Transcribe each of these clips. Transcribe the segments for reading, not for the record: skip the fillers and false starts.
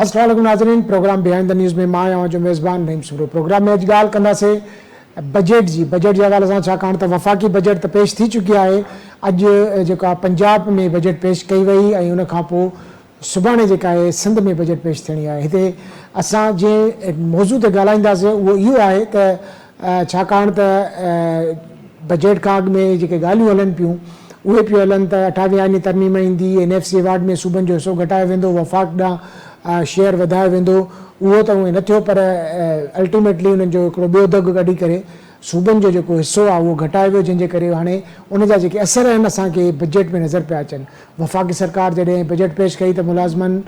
السلام عليڪم ناظرين پروگرام بيهائنڊ the news ۾ مان آهيان اوهان جو ميزبان رحيم سومرو پروگرام ۾ اڄ ڳالهه ڪنداسين بجيٽ جي بجيٽ جي حوالي سان ڇاڪاڻ ته وفاقي بجيٽ ته پيش ٿي چڪي آهي اڄ جيڪا پنجاب ۾ بجيٽ پيش ڪئي وئي ۽ ان کان پوء سڀاڻي جيڪا آهي سنڌ ۾ بجيٽ پيش ٿيڻي آهي هتي اسان جنهن موضوع تي ڳالهائينداسين اهو اهو آهي ته ڇاڪاڻ ته بجيٽ کان اڳ ۾ جيڪي ڳالهيون هلن پيون اهي پيون هلن ته اٺاويهين آئيني ترميم ايندي، اين ايف سي ايوارڊ ۾ صوبن جو حصو گهٽايو ويندو، وفاق ڏانهن شيئر وڌايو ويندو، اهو ته اونئين نه ٿيو پر الٽيميٽلي انهن جو هڪڙو ٻيو دڳ ڪڍي ڪري صوبن جو جيڪو حصو آهي اهو گهٽايو ويو جنهن جي ڪري هاڻي ان جا جيڪي اثر آهن اسان کي بجيٽ ۾ نظر پيا اچن. وفاقي سرڪار جڏهن بجيٽ پيش ڪئي ته ملازمن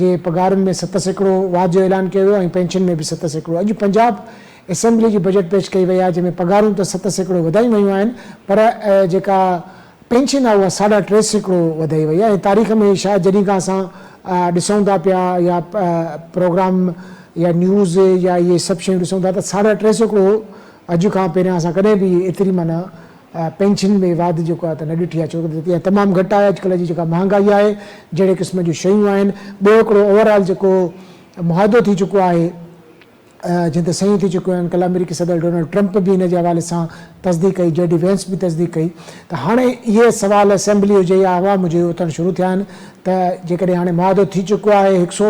جي پگهارن ۾ 7% واڌ جو اعلان ڪيو ويو ۽ پينشن ۾ به 7%. اڄ پنجاب اسيمبلي جي بجيٽ پيش ڪئي وئي آهي جنهن ۾ پگهارون ته 7% وڌايون ويون آهن پر جيڪا پينشن آهي اها ساڍا 3% وڌائي وئي آهي ۽ تاريخ ۾ شايد جڏهن کان اسان ڏسون ٿا پيا يا پروگرام يا نيوز يا اهي سڀ شيون ڏسون ٿا ته ساڍا 3% اڄ کان پهريان اسان ڪڏهن به ايتري معنيٰ پينشن ۾ واڌ جيڪو آهي ته نه ڏٺي آهي ڇو ته اها تمام گهٽ آهي اڄڪلهه جي جيڪا مهانگائي آهي جهڙي قسم جون شيون آهن ٻيو هڪڙو اوور آل جيڪو معاهدو ٿي چڪو آهي جنهن تي صحيحون ٿي چڪيون آهن، ڪلهه آمريڪي صدر ڊونلڊ ٽرمپ به ان جي حوالي سان تصديق ڪئي، جي ڊي وينس به تصديق ڪئي ته هاڻي اهي سوال اسيمبلي هجي يا عوام هجي اٿڻ شروع ٿيا آهن ته جيڪڏهن هاڻي معاهدو ٿي چڪو آهي هڪ سو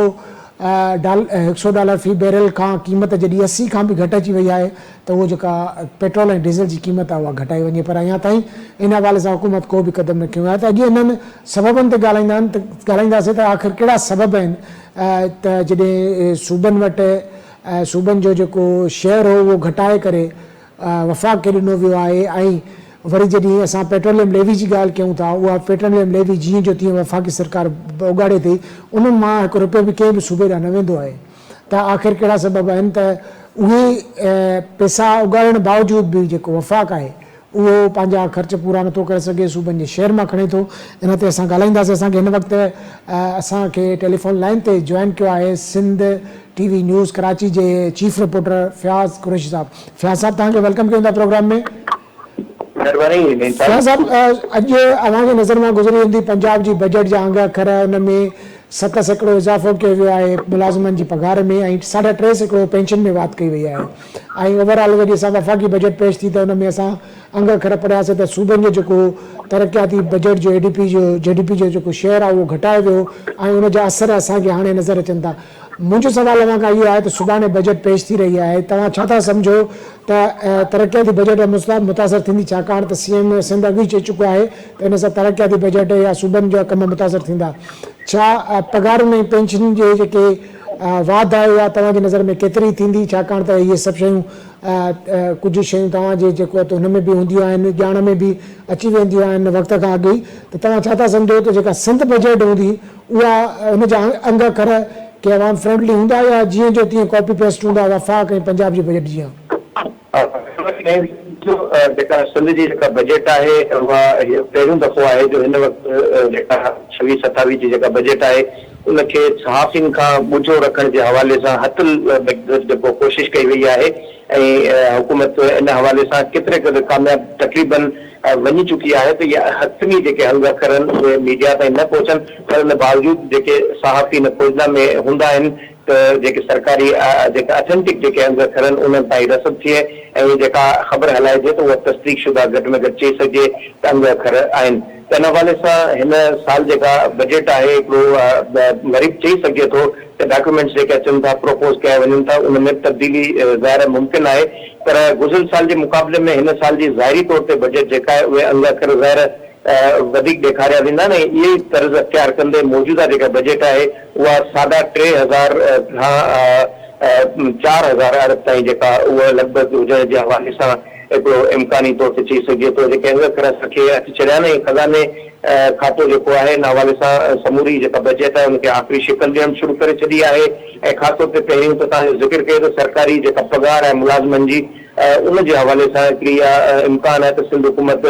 هڪ سو ڊالر في بيرل کان قيمت جڏهن 80 کان به گهٽ اچي وئي آهي ته اهو جيڪا پيٽرول ۽ ڊيزل جي قيمت آهي اها گهٽائي وڃي پر اڃا تائين ان حوالي سان حڪومت ڪو به قدم نه کنيو آهي ته اڄ انهن سببن تي ڳالهائينداسين ته آخر ڪهڙا سبب آهن ته جڏهن صوبن وٽ صوبن جو جيڪو شيئر هو اهو گهٽائي ڪري وفاق کي ڏنو ويو آهي ۽ وري جڏهن اسان پيٽروليم ليوي جي ڳالهه ڪيون ٿا اها پيٽروليم ليوي جيئن جو تيئن وفاقي سرڪار اوڳاڙي ٿي انهن مان هڪ روپيو به ڪنهن به صوبي ڏانهن نه ويندو آهي ته آخر ڪهڙا سبب آهن ته اهي پئسا اوڳاڙڻ باوجود به جيڪو وفاق آهي اهو پنهنجا خرچ پورا نٿو ڪري سگهي، صوبن جي شيئر مان کڻي ٿو، ان تي اسان ڳالهائينداسين، اسان کي هن وقت اسان کي ٽيليفون لائين تي جوائن ڪيو آهي سنڌ ٽي وي نيوز ڪراچي جي چيف رپورٽر فياض قريشي صاحب، فياض صاحب توهان کي welcome ڪيون ٿا پروگرام ۾. مهرباني نعيم صاحب. فياض صاحب اڄ اوهان جي نظر مان گذري ويندي پنجاب جي بجيٽ جا انگ اکر ان ۾ 7% اضافو ڪيو ويو آهي ملازمن جي پگهار ۾ ۽ ساڍا 3% پينشن ۾ واڌ ڪئي وئي آهي. ۽ اوور آل جڏهن اسان وفاقي بجيٽ پيش ٿي ته ان ۾ اسان انگ اکر پڙهياسين ته صوبن جو جيڪو ترقياتي بجيٽ جو اي ڊي پي جو جي ڊي پي جو جيڪو شيئر آهي اهو گهٽايو ويو ۽ ان جا اثر اسان کي هاڻي نظر اچن ٿا. منهنجو سوال اوهان کان اهو آهي ته سڀاڻي بجيٽ پيش ٿي رهي آهي توهان ڇا ٿا سمجهو ته ترقياتي بجيٽ متاثر ٿيندي ڇاڪاڻ ته سي ايم سنڌ اڳ ئي چئي چڪو آهي ته ان سان ترقياتي بجيٽ يا صوبن جا ڪم متاثر ٿيندا ڇا پگهارن ۽ پينشن جي جيڪي واڌ آهي اها توهان جي نظر ۾ ڪيتري ٿيندي ڇاڪاڻ ته اهي سڀ شيون ڪجهه شيون توهان جي جيڪو ته هن ۾ به هونديون آهن ڄاڻ ۾ به اچي وينديون آهن وقت کان اڳ ئي ته توهان ڇا ٿا سمجهو ته جيڪا سنڌ بجيٽ هوندي اها ان جا انگ اکر ڪي عوام فرينڊلي هوندا يا جيئن جو تيئن ڪاپي پيسٽ هوندا وفاق ۽ پنجاب جي بجيٽ جيان؟ جيڪا سنڌ جي جيڪا بجيٽ آهي اها پهريون دفعو آهي جو هن وقت جيڪا 26 27 جي جيڪا بجيٽ آهي ان کي صحافين کان ڳجهو رکڻ جي حوالي سان حت المقدر جيڪو ڪوشش ڪئي وئي آهي ۽ حڪومت ان حوالي سان ڪيتري قدر ڪامياب تقريبن وڃي چڪي آهي ته اهي حتمي جيڪي انگ اکر آهن اهي ميڊيا تائين نه پهچن پر ان باوجود جيڪي صحافي ان کوجنا ۾ هوندا آهن ته جيڪي سرڪاري جيڪا اٿينٽڪ جيڪي انگ اکر آهن انهن تائين رسد ٿئي ۽ جيڪا خبر هلائجي ته اها تصديق شده گهٽ ۾ گهٽ چئي سگهجي ته انگ اکر آهن ته ان حوالي سان هن سال جيڪا بجيٽ آهي هڪڙو وري به چئي سگهجي ٿو ته ڊاڪيومينٽس جيڪي اچن ٿا پروپوز ڪيا وڃن ٿا ان ۾ به تبديلي ظاهر ممڪن آهي پر گذريل سال جي مقابلي ۾ هن سال جي ظاهري طور تي بجيٽ جيڪا آهي اهي انگ اکر ظاهر وڌيڪ ڏيکاريا ويندا آهن ۽ اهي ئي طرز اختيار ڪندي موجوده جيڪا بجيٽ آهي اها ساڍا 3000 کان 4000 ارب تائين جيڪا اها لڳ ڀڳ هجڻ جي حوالي سان هڪڙو امڪاني طور تي چئي سگهجي ٿو جيڪي انگ اکر اسان کي هٿ چڙهيا آهن ۽ خزاني کاتو جيڪو آهي ان حوالي سان سموري جيڪا بجيٽ آهي ان کي آخري شڪل ڏيڻ شروع ڪري ڇڏي آهي ۽ خاص طور تي پهريون ته توهان جو ذڪر ڪيو ته سرڪاري جيڪا پگهار آهي ملازمن جي ان جي حوالي سان هڪڙي اها امڪان آهي ته سنڌ حڪومت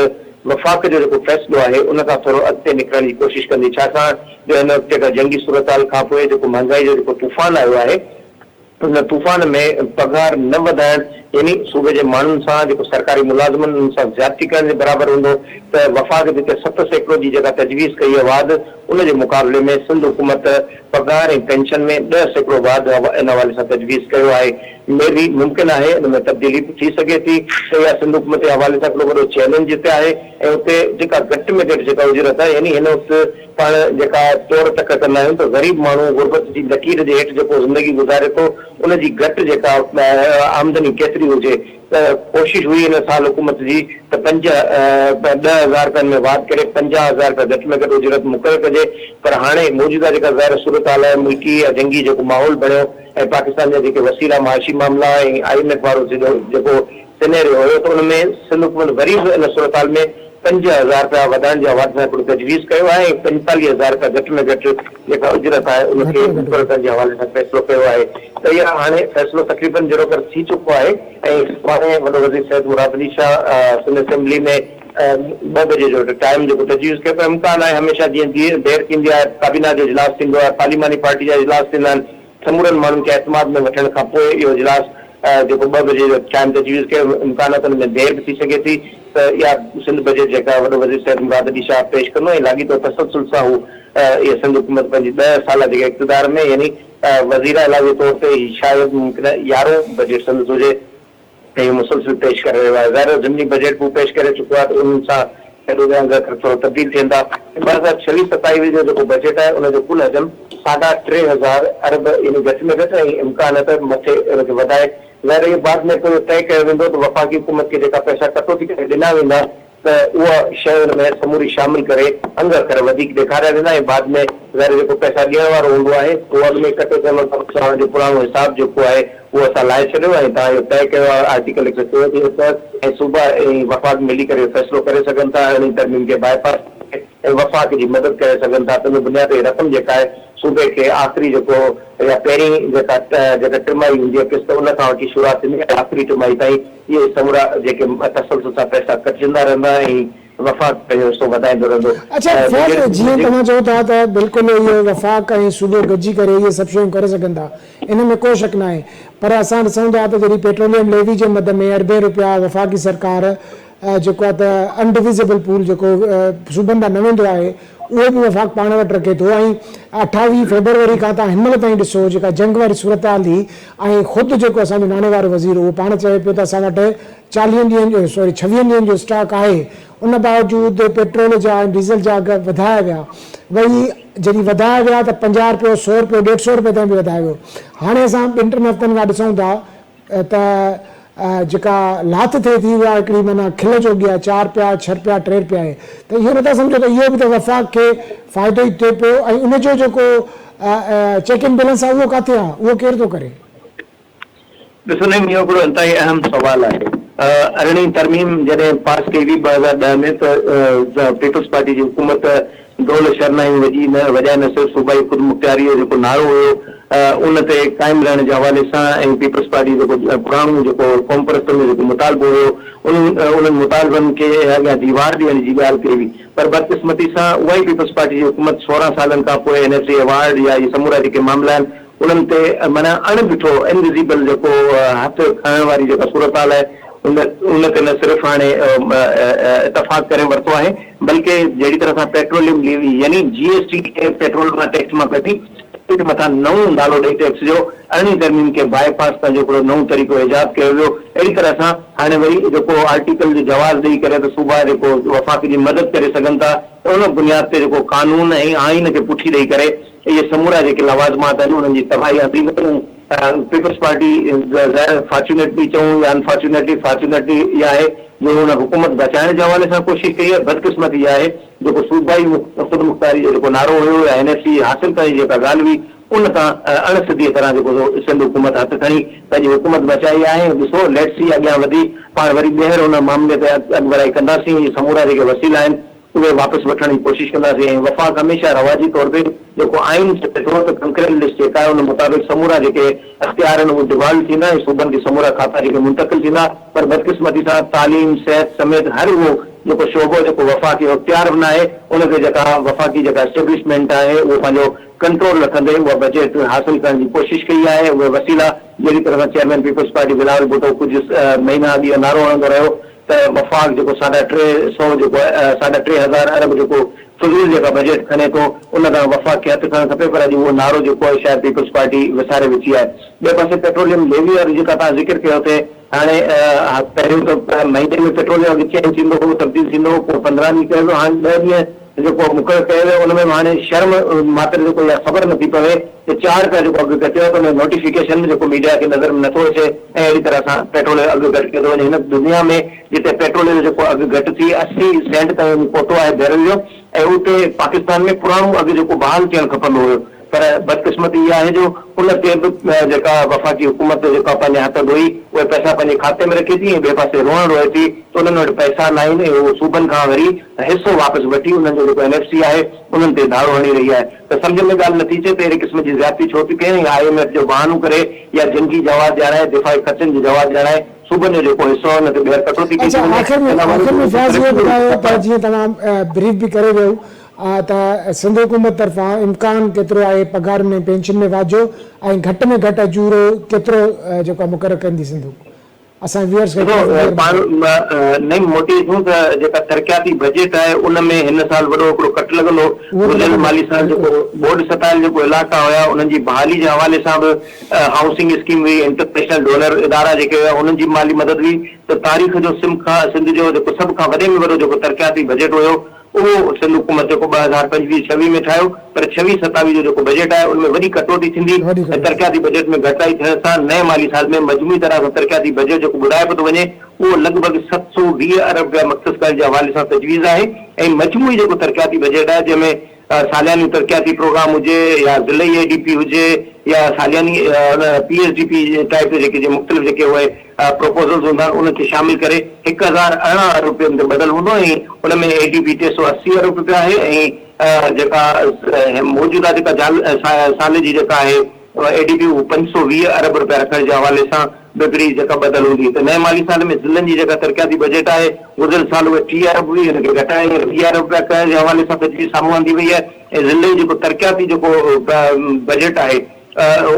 وفاق جو جيڪو فيصلو آهي ان کان ٿورو اڳتي نڪرڻ جي ڪوشش ڪندي ڇاڪاڻ جو هن وقت جيڪا جنگي صورتحال کان پوء جيڪو مهانگائي جو جيڪو طوفان آيو آهي ان طوفان ۾ پگهار نه وڌائڻ يعني صوبي جي ماڻهن سان جيڪو سرڪاري ملازمن انهن سان زيادتي ڪرڻ جي برابر هوندو ته وفاق جتي 7% جي جيڪا تجويز ڪئي آهي واڌ ان جي مقابلي ۾ سنڌ حڪومت پگهار ۽ پينشن ۾ 10% واڌ ان حوالي سان تجويز ڪيو آهي مي بي ممڪن آهي ان ۾ تبديلي به ٿي سگهي ٿي ته اها سنڌ حڪومت جي حوالي سان هڪڙو وڏو چئلينج جتي آهي ۽ اتي جيڪا گهٽ ۾ گهٽ جيڪا اجرت آهي يعني هن وقت پاڻ جيڪا تور تڪ ڪندا آهيون ته غريب ماڻهو غربت جي لڪير جي هيٺ جيڪو زندگي گذاري ٿو ان جي گهٽ جيڪا آمدني ڪيتري هجي ته ڪوشش هئي هن سال حڪومت جي ته پنج 10,000 رپين ۾ واڌ ڪري 50,000 رپيا گهٽ ۾ گهٽ اجرت مقرر ڪجي پر هاڻي موجوده جيڪا ظاهر صورتحال آهي ملڪي يا جنگي جيڪو ماحول بڻيو ۽ پاڪستان جا جيڪي وسيلا معاشي معاملا ۽ I M F وارو جيڪو سينيريو هيو ته ان ۾ سنڌ حڪومت وري به ان صورتحال ۾ 5000 رپيا وڌائڻ جي حوالي سان هڪڙو تجويز ڪيو آهي ۽ 45,000 رپيا گهٽ ۾ گهٽ جيڪا اجرت آهي ان کي مقرر ڪرڻ جي حوالي سان فيصلو ڪيو آهي ته اها هاڻي فيصلو تقريبن جهڙوڪر ٿي چڪو آهي ۽ سڀاڻي وڏو وزير سيد مراد علي شاهه سنڌ اسيمبلي ۾ ٻه بجي جو ٽائيم جيڪو تجويز ڪيو پر امڪان آهي هميشه جيئن دير ٿيندي آهي ڪابينا جو اجلاس ٿيندو آهي پارليماني پارٽي جا اجلاس ٿيندا آهن سمورن ماڻهن کي اعتماد ۾ وٺڻ کان پوء اهو اجلاس جيڪو ٻه بجي جو ٽائيم تجويز ڪيو امڪان آهي ته ان ۾ دير به ٿي سگهي ٿي ته اها سنڌ بجيٽ جيڪا وڏو وزير سيد مراد علي شاهه پيش ڪندو ۽ لاڳيتو تسلسل سان هو اها سنڌ حڪومت پنهنجي 10 سالا جيڪا اقتدار ۾ يعني وزيراعليٰ جي طور تي هي شايد ممڪن آهي يارهون بجيٽ سندس هجي. ۽ اهو مسلسل پيش ڪري رهيو آهي. ظاهر آهي ضمني بجيٽ به هو پيش ڪري چڪو آهي ته انهن سان گڏ اهي انگ اکر ٿورو تبديل ٿين ٿا. 2026 27 جو جيڪو بجيٽ آهي ان جو ڪل حجم ساڍا ٽي هزار ارب يعني گهٽ ۾ گهٽ ۽ امڪان آهي ته مٿي ان کي وڌائي ظاهر آهي اهو بعد ۾ پوء طئي ڪيو ويندو ته وفاقي حڪومت کي جيڪا پئسا ڪٽوتي ڪري ڏنا ويندا ته اها شيء ان ۾ سموري شامل ڪري انگ اکر وڌيڪ ڏيکاريا ويندا ۽ بعد ۾ ظاهر جيڪو پئسا ڏيڻ وارو هوندو آهي اهو اڳ ۾ ئي ڪٽي چوندو ته توهان جو پراڻو حساب جيڪو آهي اهو اسان لاهي ڇڏيو ۽ توهان اهو طئي ڪيو آهي آرٽيڪل 134 جي تحت ۽ صوبا ۽ وفاق ملي ڪري اهو فيصلو ڪري سگهن ٿا ارڙهين ترميم کي باء پاس ڪري ۽ وفاق جي مدد ڪري سگهن ٿا ته ان بنياد تي رقم جيڪا آهي صوبي کي آخري جيڪو يا پهرين جيڪا جيڪا ٽماهي هوندي آهي قسط ان کان وٺي شروعات ٿيندي ۽ آخري ٽماهي تائين اهي سمورا جيڪي تسلسل سان پئسا ڪٽجندا رهندا ۽ وفاق پنهنجو حصو وڌائيندو رهندو. اڇا فواد جيئن توهان چئو ٿا ته بلڪل اهو وفاق ۽ صوبو گڏجي ڪري اهي سڀ شيون ڪري سگهن ٿا ان ۾ ڪو شڪ ناهي پر اسان ڏسون ٿا ته جڏهن پيٽروليم ليوي جي مد ۾ اربين روپيا وفاقي سرڪار جيڪو آهي ته انڊويزبل پول جيڪو صوبن ڏانهن نه ويندو آهي اهو به وفاق پاڻ وٽ رکي ٿو ۽ 28 فيبروري کان تان هن مهل تائين ڏسو جيڪا جنگ واري صورتحال هئي ۽ خود جيڪو اسان جو ناڻي وارو وزير اهو پاڻ چوي پيو ته اسان وٽ چاليهن ڏينهن جو سوري ڇويهن ڏينهن جو اسٽاڪ آهي ان باوجود پيٽرول جا ۽ ڊيزل جا اگهه وڌايا ويا وري جڏهن وڌايا ويا ته 50 رپيو سو رپيو ڏيڍ سو رپيي تائين به وڌايو ويو هاڻي اسان ٻن ٽن هفتن کان ڏسون ٿا ته جيڪا لاٿ ٿئي ٿي اها هڪڙي معنيٰ کل جوڳي آهي، چار رپيا، ڇهه رپيا، ٽي رپيا آهي ته اهو نٿا سمجهو ته اهو به ته وفاق کي فائدو ئي ٿئي پيو ۽ ان جو جيڪو چيڪ اينڊ بيلنس آهي اهو ڪاٿي آهي، اهو ڪير ٿو ڪري؟ ڏسو نعيم اهو هڪڙو انتهائي اهم سوال آهي. ارڙهين ترميم جڏهن پاس ڪئي وئي 2010 ۾ ته پيپلز پارٽي جي حڪومت ڍول شرنايون وڄي نه وڄائي نه صرف صوبائي خودمختياري جو جيڪو نعرو هيو ان تي قائم رهڻ جي حوالي سان ۽ پيپلز پارٽي جو جيڪو پراڻو جيڪو قومپرستن جو جيڪو مطالبو هيو انهن انهن مطالبن کي اڳيان ديوار ڏيڻ جي ڳالهه ڪئي وئي پر بدقسمتي سان اها ئي پيپلز پارٽي جي حڪومت 16 سالن کان پوء اين ايف سي ايوارڊ يا اهي سمورا جيڪي معاملا آهن انهن تي معنيٰ اڻ ڏٺو Invisible جيڪو هٿ کڻڻ واري جيڪا صورتحال آهي ان ان تي نه صرف هاڻي اتفاق ڪري ورتو آهي بلڪه جهڙي طرح سان پيٽروليم ليوي يعني جي ايس ٽي کي پيٽرول مان ٽيڪس مان ڪڍي ان مٿان نئون نالو ڏئي ٽيڪس جو ارڙهين ترميم کي باء پاس پنهنجو هڪڙو نئون طريقو ايجاد ڪيو ويو اهڙي طرح سان هاڻي وري جيڪو آرٽيڪل جو جواز ڏئي ڪري ته صوبا جيڪو وفاق جي مدد ڪري سگهن ٿا ته ان بنياد تي جيڪو قانون ۽ آئين کي پٺي ڏئي ڪري اهي سمورا جيڪي لوازمات آهن انهن جي تباهي آندي وئي ۽ پيپلز پارٽي ظاهر فارچونيٽلي چئون يا انفارچونيٽلي، فارچونيٽلي اها آهي جو ان حڪومت بچائڻ جي حوالي سان ڪوشش ڪئي آهي، بدقسمتي اها آهي جيڪو صوبائي خودمختاري جو جيڪو نعرو هيو يا اين ايف سي حاصل ڪرڻ جي جيڪا ڳالهه هئي ان تان اڻ سڌيء طرح جيڪو سو سنڌ حڪومت هٿ کڻي پنهنجي حڪومت بچائي آهي ۽ ڏسو ليٽس سي اڳيان وڌي پاڻ وري ٻيهر ان معاملي تي اڳڀرائي ڪنداسين اهي سمورا جيڪي وسيلا آهن اهي واپس وٺڻ جي ڪوشش ڪنداسين ۽ وفاق هميشه رواجي طور تي جيڪو آئين چوي ٿو ته ڪنڪرنٽ لسٽ جيڪا آهي ان مطابق سمورا جيڪي اختيار آهن اهي ڊوالو ٿيندا ۽ صوبن کي سمورا کاتا جيڪي منتقل ٿيندا پر بدقسمتي سان تعليم، صحت سميت هر اهو جيڪو شعبو جيڪو وفاقي اختيار به ناهي ان تي جيڪا وفاقي جيڪا اسٽيبلشمينٽ آهي اهو پنهنجو ڪنٽرول رکندي اها بجيٽ حاصل ڪرڻ جي ڪوشش ڪئي آهي اهي وسيلا جهڙي طرح سان chairman peoples party Bilawal Bhutto ڪجهه مهينا اڳ اهو نعرو هڻندو رهيو ته وفاق جيڪو ساڍا ٽي سئو جيڪو ساڍا 3000 ارب جيڪو فضول جيڪا بجيٽ کڻي ٿو ان تان وفاق کي هٿ کڻڻ کپي پر اڄ اهو نعرو جيڪو آهي شايد پيپلز پارٽي وساري ويٺي آهي. ٻئي پاسي پيٽروليم ليوي وارو جيڪا توهان ذڪر ڪيو ٿي هاڻي پهريون ته مهيني ۾ پيٽرول جو اگهه چينج ٿيندو هو تبديل ٿيندو هو پوء 15 ڏينهن ڪيو ويو هاڻي ڏهه ڏينهن جيڪو مقرر ڪيو ويو ان ۾ به هاڻي شرم ماتر جيڪو اها خبر نٿي پوي ته چار رپيا جيڪو اگهه گهٽيو آهي ته ان جو نوٽيفڪيشن به جيڪو ميڊيا کي نظر ۾ نٿو اچي ۽ اهڙي طرح سان پيٽرول جو اگهه گهٽ ڪيو ٿو وڃي هن دنيا ۾ جتي پيٽرول جو جيڪو اگهه گهٽ ٿي 80 سينٽ تائين وڃي پهتو آهي بيرل جو ۽ اتي پاڪستان ۾ پراڻو اگهه جيڪو بحال ٿيڻ کپندو هيو پر بدقسمتي اها آهي جو ان تي به جيڪا وفاقي حڪومت جيڪا پنهنجا هٿ ڌوئي اهي پئسا پنهنجي کاتي ۾ رکي ٿي ۽ ٻئي پاسي روئڻ روئي ٿي ته انهن وٽ پئسا ناهن ۽ هو صوبن کان وري حصو واپس وٺي انهن جو جيڪو اين ايف سي آهي انهن تي ڌاڙو هڻي رهي آهي ته سمجهه ۾ ڳالهه نٿي اچي ته اهڙي قسم جي زيادتي ڇو ٿي ڪئي ۽ I M F جو بهانو ڪري يا جنگي جواز ڄاڻائي دفاعي خرچن جو جواز ڄاڻائي صوبن جو جيڪو حصو آهي ان تي ٻيهر ڪٽوتي ڪئي ٿي اڇا وڃي آخر ۾ ان حوالي آخر سان ۾ جيڪو فياض اهو ترقي ٻڌايو ته جيئن توهان بريف به ڪري ويو ته سنڌ حڪومت طرفان امڪان ڪيترو آهي پگهارن ۽ پينشن ۾ واڌ جو ۽ گهٽ ۾ گهٽ اجورو ڪيترو جيڪو آهي مقرر ڪندي سنڌ حڪومت اسان جي ويورز کي ڏسو ڪيئن پاڻ نئين موٽي اچون ته جيڪا ترقياتي بجيٽ آهي ان ۾ هن سال وڏو هڪڙو ڪٽ لڳندو اهو ته گذريل لڳندو مالي سال بلڪل. جيڪو ٻوڏ ستايل جيڪو علائقا هيا انهن جي بحالي جي حوالي سان به هائوسنگ اسڪيم هئي انٽرنيشنل ڊونر ادارا جيڪي هيا انهن جي به مالي مدد هئي ته تاريخ جو سم کان سنڌ جو جيڪو سڀ کان وڏي ۾ وڏو جيڪو ترقياتي بجيٽ هيو اهو سنڌ حڪومت جيڪو 2025 26 ۾ ٺاهيو پر 26 27 جو جيڪو بجيٽ آهي ان ۾ وڏي ڪٽوتي ٿيندي وڏي ۽ ڪٽوتي. ترقياتي بجيٽ ۾ گهٽتائي ٿيڻ سان نئين مالي سال ۾ مجموعي طرح سان ترقياتي بجيٽ جيڪو ٻڌايو پيو ٿو وڃي اهو لڳ ڀڳ 720 ارب رپيا مختص ڪرڻ جي حوالي سان تجويز آهي ۽ مجموعي جيڪو ترقياتي بجيٽ آهي جنهن ۾ سالياني ترقياتي پروگرام هجي يا ضلعي اي ڊي پي هجي يا سالياني P S D P type جيڪي جي مختلف جيڪي اهي پروپوزلز هوندا آهن انهن کي شامل ڪري 1018 ارب رپين تي ٻڌل هوندو ۽ ان ۾ اي ڊي پي 380 ارب رپيا آهي ۽ جيڪا موجوده جيڪا سال جي جيڪا آهي اي ڊي پي اهو 520 ارب رپيا رکڻ جي حوالي سان به هڪڙي جيڪا ٻڌل هوندي ته نئين مالي سال ۾ ضلعن جي جيڪا ترقياتي بجيٽ آهي گذريل سال اهي 30 ارب هئي ان کي گهٽائي هينئر 20 ارب رپيا ڪرڻ جي حوالي سان تجويز سامهون آندي وئي آهي ۽ ضلعي جيڪو ترقياتي جيڪو بجيٽ آهي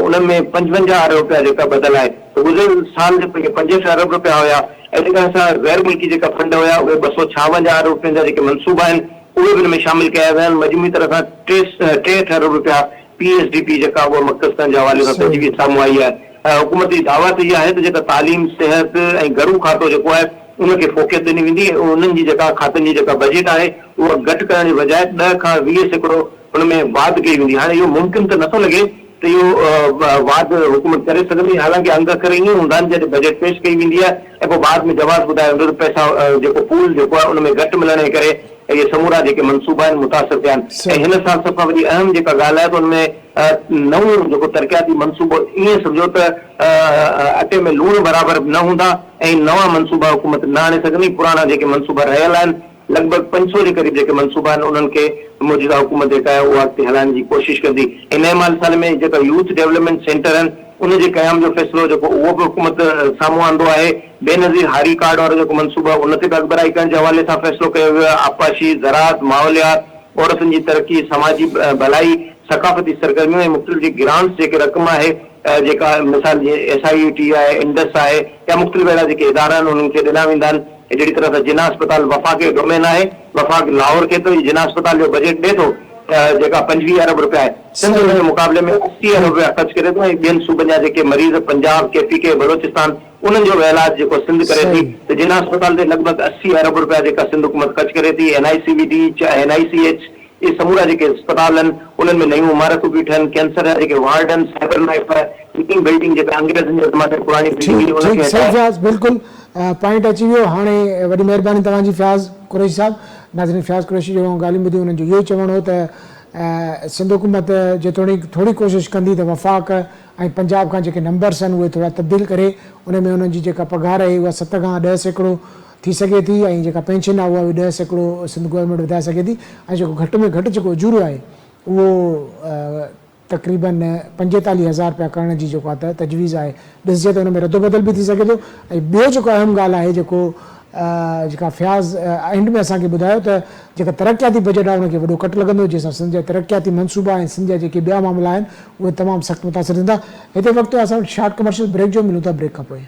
ان ۾ 55 ارب رپيا جيڪا ٻڌل آهي ته گذريل سال جيڪو اهي 65 ارب رپيا هيا اهڙي طرح سان غير ملڪي جيڪا فنڊ هيا اهي 256 ارب رپين جا جيڪي منصوبا آهن اهي به ان ۾ شامل ڪيا ويا آهن مجموعي طرح سان 63 ارب رپيا پي ايس ڊي پي جيڪا اها مختص ڪرڻ جي حوالي سان صحيح. تجويز سامهون آئي آهي حڪومت جي دعويٰ ته اها آهي ته جيڪا تعليم صحت ۽ گهرو کاتو جيڪو آهي ان کي فوقيت ڏني ويندي ۽ انهن جي جيڪا کاتن جي جيڪا بجيٽ آهي اها گهٽ ڪرڻ جي بجاء 10 کان 20% ان ۾ واڌ ڪئي ويندي. هاڻي اهو ممڪن ته نٿو لڳي ته اهو واڌ حڪومت ڪري سگهندي، حالانڪه انگ اکر ائين هوندا آهن جڏهن بجيٽ پيش ڪئي ويندي آهي ۽ پوء بعد ۾ جواز ٻڌايو ويندو ته پئسا جيڪو پول جيڪو آهي ان ۾ گهٽ ملڻ جي ڪري اهي سمورا جيڪي منصوبا آهن متاثر ٿيا آهن ۽ صحيح. هن سال سڀ کان وڏي اهم جيڪا ڳالهه آهي ته ان ۾ نئون جيڪو ترقياتي منصوبو ائين سمجهو ته اٽي ۾ لوڻ برابر به نه هوندا ۽ نوان منصوبا حڪومت نه آڻي سگهندي، پراڻا جيڪي منصوبا رهيل آهن لڳ ڀڳ 500 جي قريب جيڪي منصوبا آهن انهن کي موجوده حڪومت جيڪا آهي اها اڳتي هلائڻ جي ڪوشش ڪندي ۽ نئين مالي سال ۾ جيڪا يوٿ ڊولپمينٽ سينٽر آهن ان جي قيام جو فيصلو جيڪو اهو به حڪومت سامهون آندو آهي بينظير هاري ڪارڊ وارو جيڪو منصوبو آهي ان تي به اڳڀرائي ڪرڻ جي حوالي سان فيصلو ڪيو ويو آهي آبپاشي زراعت ماحوليات عورتن جي ترقي سماجي ڀلائي ثقافتي سرگرميون ۽ مختلف جي گرانٽس جيڪي رقم آهي جيڪا مثال جيئن ايس I U ٽي آهي انڊس آهي يا مختلف اهڙا جيڪي ادارا آهن انهن کي ڏنا ويندا آهن جهڙي طرح سان جناح اسپتال وفاق جو ڊومين آهي، وفاق لاهور کي ته جناح اسپتال جو بجيٽ ڏئي ٿو جيڪا 25 ارب رپيا آهي، سنڌ ان جي مقابلي ۾ 80 ارب رپيا خرچ ڪري ٿو ۽ ٻين صوبن جا جيڪي مريض پنجاب، ڪي پي ڪي، بلوچستان انهن جو به علاج جيڪو سنڌ ڪري ٿي ته جناح اسپتال تي لڳ ڀڳ 80 ارب رپيا جيڪا سنڌ حڪومت خرچ ڪري ٿي، N I C V D, N I C H اهي سمورا جيڪي اسپتال آهن انهن ۾ نيون عمارتون پيون ٺهن، ڪينسر جا جيڪي وارڊ آهن، سائبر نائف آهي، نئين بلڊنگ جيڪا انگريزن جي زماني ۾ پراڻي بلڊنگ هئي ان ٺيڪ کي صحيح هٽائي. فياض بلڪل پوائنٽ اچي ويو هاڻي وڏي مهرباني توهان جي فياض قريشي صاحب ناظرين فياض قريشي جون ڳالهيون ٻڌيون انهن جو اهو ئي چوڻ هو ته سنڌ حڪومت جيتوڻيڪ ٿوري ڪوشش ڪندي ته وفاق ۽ پنجاب کان جيڪي نمبرس آهن اهي ٿورا تبديل ڪري ان ۾ انهن جي جيڪا پگهار آهي اها 7 کان 10% ٿي سگهي ٿي ۽ جيڪا پينشن آهي اها به 10% سنڌ گورنمينٽ وڌائي سگهي ٿي ۽ جيڪو گهٽ ۾ گهٽ جيڪو اجورو آهي اهو تقريبن 45 هزار رپيا ڪرڻ جي جيڪو آهي ته تجويز آهي ڏسجي ته ان ۾ ردوبدل به ٿي سگهي ٿو ۽ ٻيو جيڪو اهم ڳالهه آهي جيڪو جيڪا فياض اينڊ ۾ اسان کي ٻڌايو ته جيڪا ترقياتي بجيٽ آهي ان کي وڏو ڪٽ لڳندو جنهن سان سنڌ جا ترقياتي منصوبا ۽ سنڌ جا جيڪي ٻيا معاملا آهن اهي تمام سخت متاثر ٿيندا. هتي وقت آهي اسان وٽ شارٽ ڪمرشل بريڪ جو ملون ٿا بريڪ کان پوء.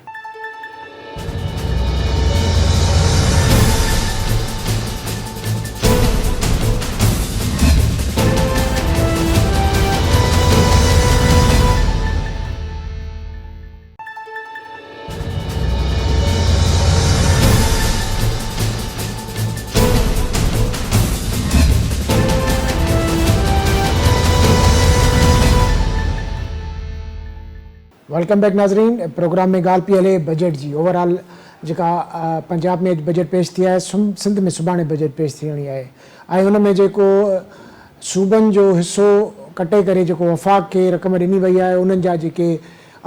Welcome back ناظرين پروگرام ۾ ڳالهه پئي هلي بجيٽ جي اوور آل جيڪا پنجاب ۾ اڄ بجيٽ پيش ٿي آهي سنڌ ۾ سڀاڻي بجيٽ پيش ٿيڻي آهي ۽ ان ۾ جيڪو صوبن جو حصو ڪٽي ڪري جيڪو وفاق کي رقم ڏني وئي آهي انهن جا جيڪي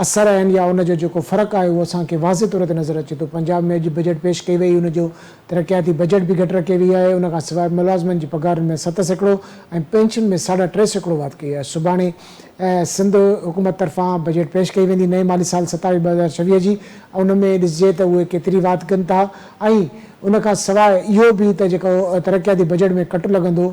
اثر آهن يا ان جو جيڪو فرق آهي اهو اسان کي واضح طور تي نظر اچي ٿو. پنجاب ۾ اڄ بجيٽ پيش ڪئي وئي ان جو ترقياتي بجيٽ به گهٽ رکي وئي آهي ان کان سواء ملازمن جي پگهارن ۾ 7% ۽ پينشن ۾ ساڍا 3% واڌ ڪئي آهي. سڀاڻي سنڌ حڪومت طرفان بجيٽ پيش ڪئي ويندي نئين مالي سال 27 2026 جي ان ۾ ڏسجي ته اهي ڪيتري واڌ ڪن ٿا ۽ ان کان سواء اهو به ته جيڪو ترقياتي بجيٽ ۾ ڪٽ لڳندو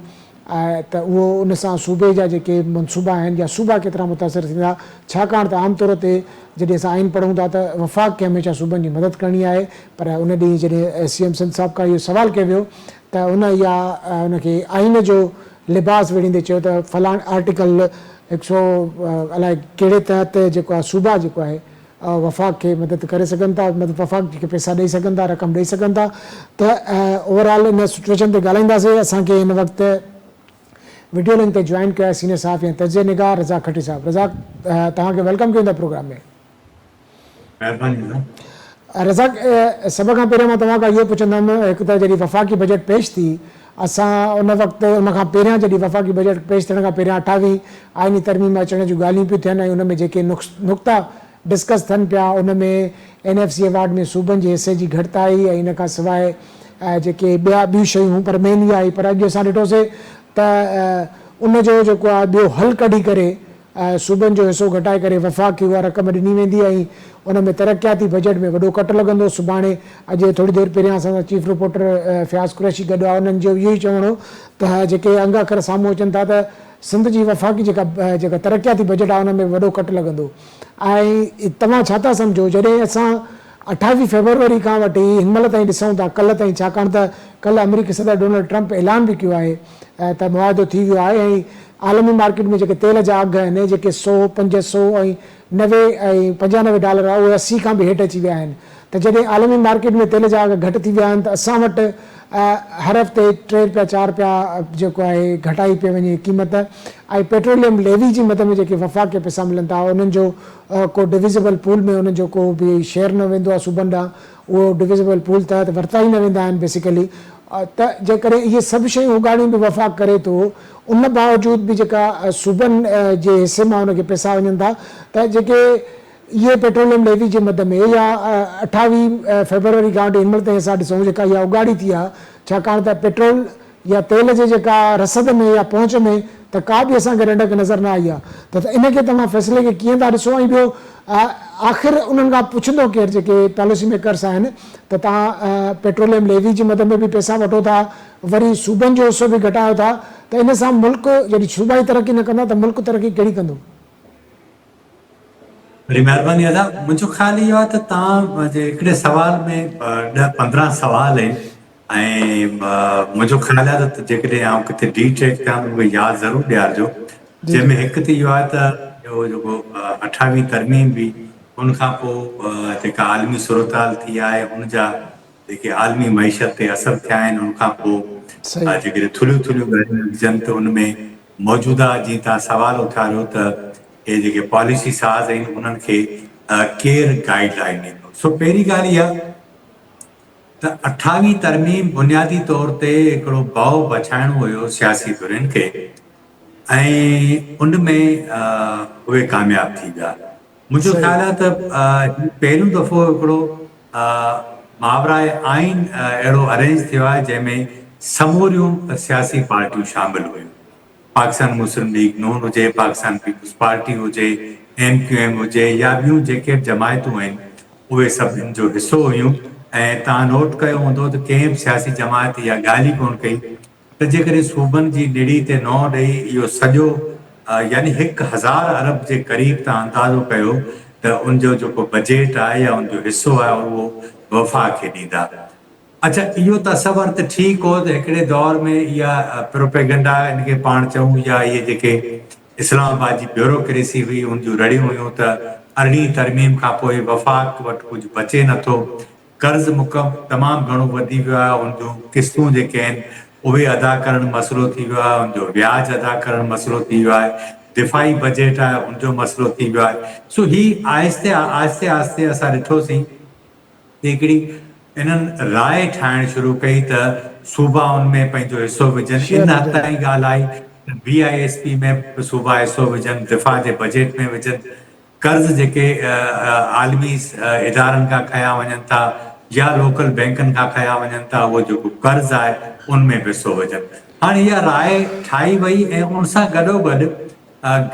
آهي ته اهو ان سان صوبي جا جيڪي منصوبا آهن يا صوبا ڪيترا متاثر ٿيندا ڇاڪاڻ ته عام طور تي جڏهن اسان آئين پڙهون ٿا ته وفاق کي هميشه صوبن جي مدد ڪرڻي آهي پر ان ڏينهن جڏهن سي ايم سنڌ صاحب کان اهو سوال ڪيو ويو ته ان اها ان کي آئين جو لباس ويڙهيندي چيو ته فلاڻ آرٽيڪل هڪ سو الائي ڪهڙي تحت جيڪو آهي صوبا جيڪو آهي وفاق کي مدد ڪري سگهن ٿا مطلب وفاق کي پئسا ڏئي سگهن ٿا رقم ڏئي سگهن ٿا ته اوور آل ان سچويشن تي ڳالهائينداسين اسان کي هن وقت وڊيو لنڪ تي جوائن ڪيو آهي سينيئر صحافي ۽ تجزيه نگار رزاق کٽي صاحب رزاق توهان کي welcome ڪيون ٿا پروگرام ۾. مهرباني رزاق سڀ کان پهريان مان توهان کان اهو پڇندم هڪ ته جڏهن وفاقي بجيٽ پيش ٿي اسان ان وقت ان کان پهريان جڏهن وفاقي بجيٽ پيش ٿيڻ کان پهريان اٺاويهين آئيني ترميم اچڻ جون ڳالهيون پيون ٿين ۽ ان ۾ جيڪي نقطا ڊسڪس ٿين پيا ان ۾ اين ايف سي ايوارڊ ۾ صوبن جي حصي جي گهٽتائي ۽ ان کان سواء جيڪي ٻيا ٻيون شيون پر مين اها هئي پر اڄ اسان ڏٺوسي ته ان جو جيڪو آهي ٻيو حل ڪڍي ڪري صوبن جو حصو گهٽائي ڪري وفاق کي اها رقم ڏني ويندي ۽ ان ۾ ترقياتي بجيٽ ۾ وڏو ڪٽ لڳندو. سڀاڻي اڄ ٿوري دير پهريان اسان سان چيف رپورٽر فياض قريشي گڏ هئا انهن جو اهو ئي چوڻ هو ته جيڪي انگ اکر سامهون اچن ٿا ته سنڌ جي وفاقي جيڪا جيڪا ترقياتي بجيٽ آهي ان ۾ وڏو ڪٽ لڳندو ۽ توهان ڇا ٿا سمجهو جڏهن اسان 28 فيبروري کان وٺي هن مهل تائين ڏسون ٿا ڪلهه تائين ڇاڪاڻ ته ڪلهه آمريڪي صدر ڊونلڊ ٽرمپ اعلان به ڪيو آهي ته معاهدو ٿي ويو آهي ۽ عالمي مارڪيٽ ۾ جيڪي تيل جا اگهه آهن جيڪي سو، پنج سو ۽ نوي ۽ پنجانوي ڊالر هئا اهي 80 کان به هيٺ اچي ويا آهن ته جڏهن عالمي مارڪيٽ ۾ تيل جا اگهه گهٽ ٿي ويا آهن ته اسان وٽ هر هفتي 3 رپيا 4 رپيا جيڪو آهي گهٽائي پئي وڃي قيمت ۽ پيٽروليم ليوي جي مد ۾ جيڪي وفاق کي پئسا ملن ٿا انهن جو ڪو ڊويزبل پول ۾ انهن جو ڪو به شيئر نه ويندو آهي صوبن ڏانهن اهو ڊويزبل پول تحت ورتا ئي نه ويندا آهن بيسيڪلي ته جيڪڏهن اهي سڀ شيون اڳاڙيون به وفاق ڪري ٿو ان باوجود به جيڪا صوبن جي حصي مان ان کي پئسا وڃن ٿا ته جيڪي اهي پيٽروليم ليوي جي مد ۾ يا 28 فيبروري کان وٺي هن مهل تائين اسان ڏسون جيڪا اها اڳاڙي ٿي آهي ڇاڪاڻ ته پيٽرول يا تيل جي جيڪا رسد ۾ يا پهچ ۾ ته ڪا به اسان کي رنڊڪ نظر نه آئي آهي ته ان کي توهان فيصلي کي ڪيئن ٿا ڏسو ۽ ٻيو آخر انهن کان پڇندو ڪير جيڪي پاليسي ميڪرس آهن ته توهان پيٽروليم ليوي جي مد ۾ به پئسا وٺو ٿا وري صوبن جو حصو به گهٽايو ٿا ته ان سان ملڪ جڏهن صوبا ئي ترقي نه ڪندا ته ملڪ ترقي ڪهڙي ڪندو؟ وڏي مهرباني ادا منهنجو خيال اهو آهي ته توهان جي هڪڙي سوال ۾ ڏهه پندرهن سوال آهن ۽ منهنجو خيال آهي ته جيڪڏهن آئون ڪٿي ڊي ٽريڪ ٿيان ته مونکي ياد ضرور ڏيارجو جنهن ۾ هڪ ته اهو آهي ته اهو جيڪو اٺاويهين ترميم به ان کان پوء جيڪا عالمي صورتحال ٿي آهي ان جا جيڪي عالمي معيشت تي اثر ٿيا آهن ان کان پوء جيڪڏهن ٿلهيون ٿلهيون ڳالهيون لکجن ته ان ۾ موجوده جيئن توهان سوال اٿاريو ته اهي جيڪي پاليسي ساز آهن انهن کي ڪير گائيڊ لائين ڏيندو سو پهرين ڳالهه اها ته اٺاويهين ترميم بنيادي طور تي هڪڙو ڀؤ بڇائڻو هيو سياسي ڌرين کي ۽ ان ۾ اهي ڪامياب ٿي ويا. منهنجو خيال آهي ته هي پهريون دفعو هڪڙو ماورائي آئين اهڙو ارينج ٿيو آهي جنهن ۾ سموريون سياسي پارٽيون شامل هيون. پاڪستان مسلم ليگ نون هجي، پاڪستان پيپلز پارٽي هجي، ايم ڪيو ايم هجي يا ٻيون جيڪي به جماعتون آهن اهي سڀ ان جو حصو هيون ۽ توهان نوٽ ڪيو هوندو ته ڪنهن به سياسي جماعت اها ڳالهه ئي ڪونه ڪئي ته جيڪڏهن صوبن جي نڙي تي نو ڏئي اهو سڄو يعني 1000 ارب جي قريب توهان اندازو ڪيو ته ان جو جيڪو بجيٽ آهي يا ان جو حصو آهي اهو وفاق کي ڏيندا. اڇا اهو تصور ته ٺيڪ هو ته هڪڙي دور ۾ اها پروپيگنڊا ان کي پاڻ چئون يا اهي جيڪي اسلام آباد جي بيوروڪريسي هئي ان جون رڙيون هيون ته ارڙهين ترميم کان پوء وفاق وٽ ڪجهه بچي نه ٿو، قرض مڪم تمام گهڻو وڌي ويو آهي ان جون قسطون جيڪي آهن اهي ادا ڪرڻ مسئلو ٿي ويو آهي ان جو وياج ادا ڪرڻ مسئلو ٿي ويو آهي دفاعي بجيٽ آهي ان جو مسئلو ٿي ويو آهي سو هي آهستي آهستي آهستي اسان ڏٺوسين هڪڙي انهن راء ٺاهڻ شروع ڪئي ته صوبا ان ۾ پنهنجو حصو وجهن، شيئر ان حد وجهن. تائين ڳالهه آئي ته بي I S P ۾ به صوبا حصو وجهن، دفاع جي بجيٽ ۾ وجهن، قرض جيڪي عالمي ادارن کان کنيا وڃن ٿا يا لوڪل بئنڪن کان کنيا وڃن ٿا اهو جيڪو قرض آهي ان ۾ به حصو وجهن. هاڻي اها راء ٺاهي وئي ۽ ان سان گڏوگڏ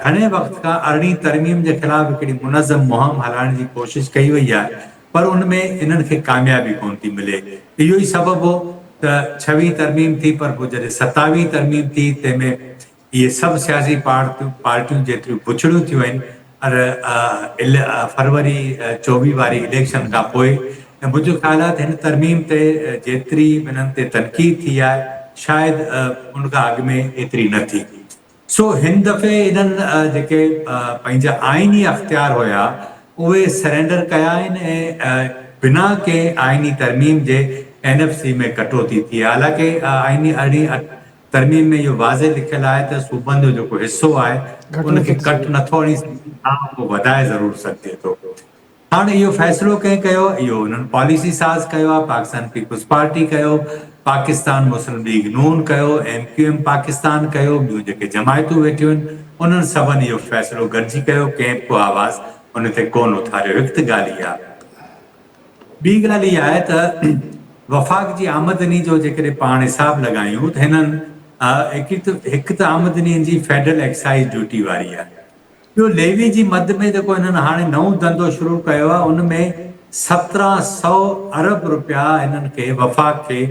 گهڻي وقت کان ارڙهين ترميم جي خلاف هڪڙي منظم مهم هلائڻ جي ڪوشش ڪئي وئي آهي پر ان ۾ انهن کي ڪاميابي ڪونه ٿي ملي. اهو ئي سبب هو ته ڇويهين ترميم ٿي پر پوء جڏهن ستاويهين ترميم ٿي تنهن ۾ اهي سڀ سياسي پارٽيون جيتريون بڇڙيون ٿيون آهن فروري 24 واري اليڪشن کان پوء ۽ منهنجو خيال آهي ته هن ترميم تي جيتري انهن تي تنقيد ٿي آهي شايد ان کان اڳ ۾ ايتري نه ٿي. سو هن دفعي انهن جيڪي پنهنجا آئيني اختيار هيا اهي سرينڊر ڪيا آهن ۽ بنا ڪنهن آئيني ترميم جي اين ايف سي ۾ ڪٽوتي ٿي آهي حالانڪه آئيني ارڙهين ترميم ۾ اهو واضح لکيل آهي ته صوبن جو جيڪو حصو آهي ان کي ڪٽ نٿو هڻي سگهجي ها اهو وڌائي ضرور سگهجي ٿو. هاڻ اهو فيصلو ڪنهن ڪيو؟ اهو انهن پاليسي ساز ڪيو آهي، پاڪستان پيپلز پارٽي ڪيو، پاڪستان مسلم ليگ نون ڪيو، ايم ڪيو ايم پاڪستان ڪيو، ٻيون جيڪي جماعتون ويٺيون آهن انهن سڀن اهو فيصلو گڏجي ڪيو، ڪنهن به ڪو آواز ان تي ڪونه اٿاريو. هڪ ته ڳالهه اها. ٻي ڳالهه اها آهي ته وفاق جي آمدني جو جيڪڏهن پاڻ حساب لڳايون ته هنن هڪ ته آمدني هن جي فيڊرل ايڪسائيز ڊيوٽي واري آهي، ٻيو ليوي جي مد ۾ جيڪو هنن هاڻي نئون ڌنڌو شروع ڪيو آهي ان ۾ 17 سئو ارب رپيا هنن کي وفاق کي